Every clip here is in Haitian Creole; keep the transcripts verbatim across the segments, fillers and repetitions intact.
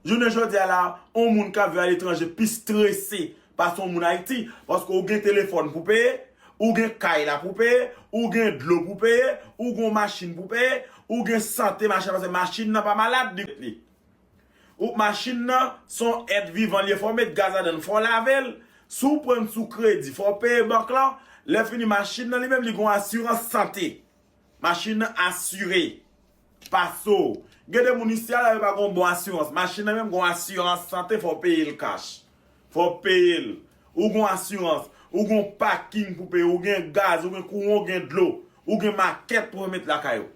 Jounen jodi a la, yon moun k ap viv aletranje pi strese pase yon moun Ayiti, paske ou gen telefòn pou peye, ou gen kay la pou peye, ou gen dlo pou peye, ou gen yon machin pou peye, ou gen sante, machin, paske machin nan pa malad li. Ou machin nan, se yon èt vivan li ye, fò w met gaz ladan l, fò w lave l. Si w pran l sou kredi, fò w peye bank lan. Lè fini, machin nan li menm, li gen yon asirans sante. Machin nan asire. Pase w. Gen de moun isi a la, yo pa gen yon bon asirans. Machin nan menm gen yon asirans sante, fò w peye l kach. Fò w peye l. Ou gen yon asirans. Ou gen yon pakin pou peye. Ou gen gaz, ou gen kouran, ou gen dlo. Ou gen makèt pou w met lakay ou.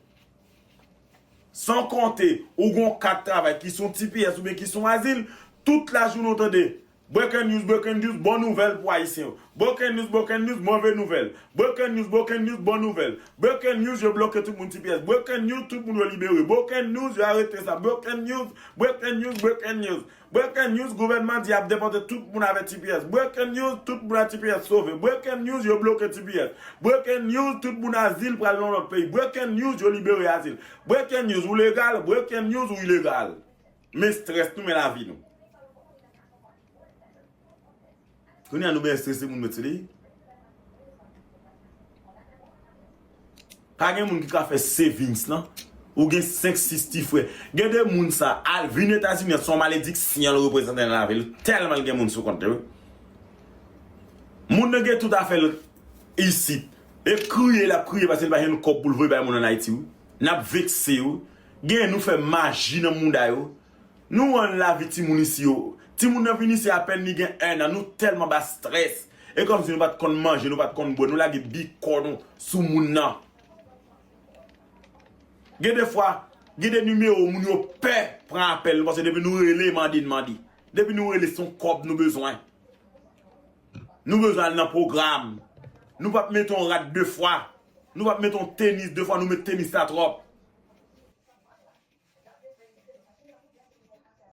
San konte, ou gen yon kat travay ki se yon T P S oubyen ki se yon azil, tout lajounen w tande, breaking news, breaking news, bon nouvèl pou Ayisyen yo. Breaking news, breaking news, move nouvèl. Breaking news, breaking news, bon nouvèl. Breaking news, yo bloke tout moun T P S. Breaking news, tout moun yo libere. Breaking news, yo arete sa. Breaking news, breaking news, breaking news. Breaking news, gouvènman di ap depòte tout moun avèk T P S. Breaking news, tout moun ak T P S sove. Breaking news, yo bloke T P S. Breaking news, tout moun azil pral nan lòt peyi. Breaking news, yo libere azil. Breaking news, ou legal. Breaking news, ou ilegal. Men strès nou, men lavi nou. Kounye a nou byen estrese moun met sou li. Pa gen moun ki ka fè savings lan. Ou gen senk, sis ti frè. Gen de moun sa, al vin Etazini an, se yon malediksyon l reprezante nan lavi l. Tèlman l gen moun sou kont li, wi. Moun nan gen tout afè l isit. E kriye l ap kriye paske l pa jwenn kòb pou l voye bay moun ann Ayiti, wi. N ap vekse, wi. Gen nou fè maji nan mouda yo. Nou rann lavi timoun isi yo. Timoun nan vin isi apèn li gen ennan. Nou tèlman ba strès. E kòmsi nou pa t konn manje, nou pa t konn bwè. Nou lage bikò nou sou moun nan. Gen de fwa, gen de nimewo moun yo pè pran apèl nou paske depi nou rele, mande n mande. Depi nou rele, se yon kòb nou bezwen. Nou bezwen al nan pwogram. Nou p ap mete yon rad de fwa. Nou p ap mete yon tenis de fwa, nou met tenis la twòp.